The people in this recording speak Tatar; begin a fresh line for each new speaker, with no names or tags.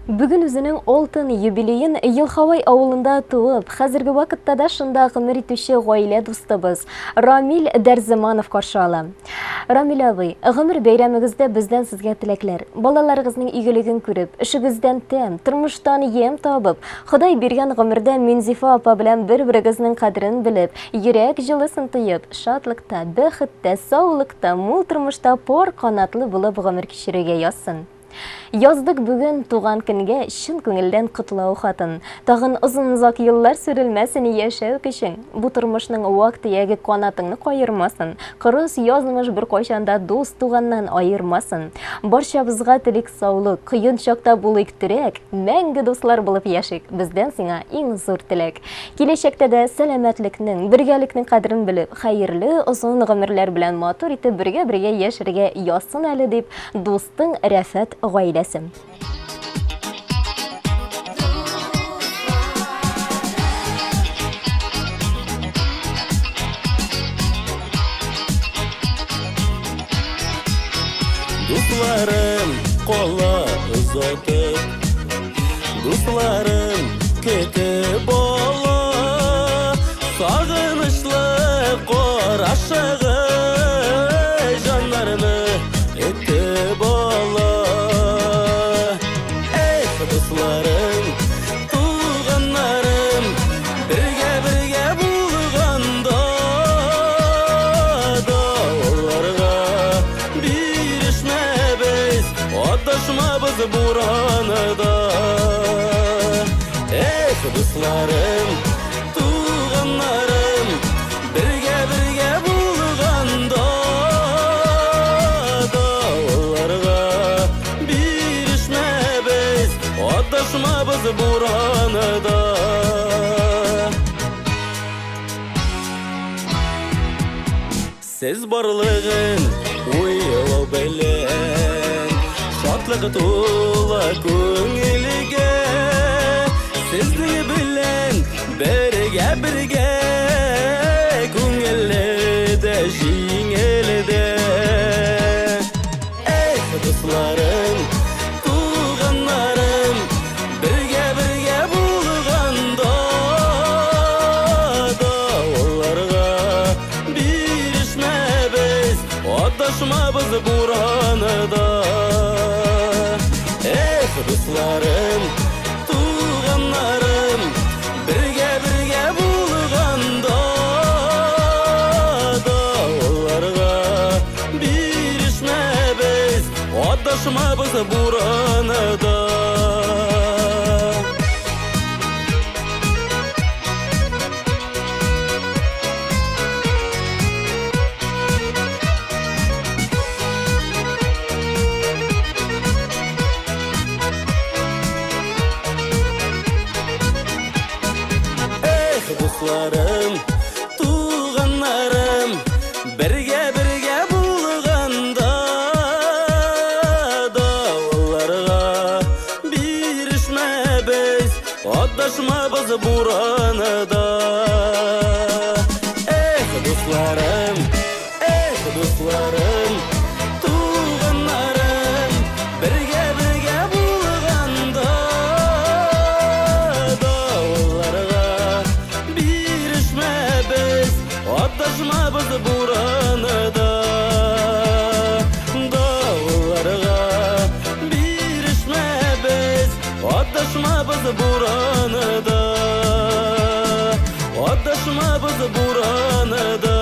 Бүген үзенең алтын юбилеен Елховой авылында туып, хәзерге вакытта да шунда гомер итүче гаилә дустыбыз Рамил Дәрземанов каршы ала. Рамил абый, гомер бәйрәмегездә бездән сезгә теләкләр. Балаларыгызның игелеген күреп, эшегездән тәм, тормыштан ямь табып, Ходай биргән гомердә Минзифа апа белән бер-берегезнең кадерен белеп, йөрәк җылысын тоеп, шатлыкта, бәхеттә, саулыкта, мул тормышта пар канатлы булып гомер кичерергә язсын. Яздык бүген туган көнгә чын күңелдән котлау хатын. Тагын озын-озак еллар сүрелмәсен яшәү көчең. Бу тормышның вак-төяге канатыңны каермасын. Кырыс язмыш беркайчан да дус-туганнан аермасын. Барчабызга телик саулык, кыен чакта булыйк терәк, мәңге дуслар булып яшик, бездән сиңа иң зур теләк. Киләчәктә дә сәламәтлекнең, бергәлекнең кадерен белеп, хәерле озын гомерләр белән матур итеп бергә-бергә яшәргә язсын әле дип, дустың Рәфәт гаиләсе.
Дусларым кала озатып, дусларым көтеп ала, сагынычлы карашыгыз җаннарны өтеп ала. Эх, дусларым, туганнарым, бергә-бергә булганда, давылларга бирешмәбез, адашмабыз буранда. Эх, дусларым, туганнарым, бергә-бергә булганда, давылларга бирешмәбез, адашмабыз буранда. Сез барлыгын уйлау белән шатлык тула күңелгә. Сезнең белән бергә-бергә күңелле дә, җиңел дә. Эх, дусларым, туганнарым, бергә-бергә булганда, давылларга бирешмәбез, адашмабыз буранда. Эх, дусларым, туганнарым, бергә-бергә булганда, давылларга бирешмәбез, адашмабыз буранда. Эх, дусларым, туганнарым, бергә-бергә булганда, давылларга бирешмәбез, адашмабыз буранда. Эх, дусларым, эх, дусларым, туганнарым, бергә-бергә булганда, давылларга бирешмәбез, адашмабыз буранда. Давылларга бирешмәбез, адашмабыз буранда. Адашмабыз буранда.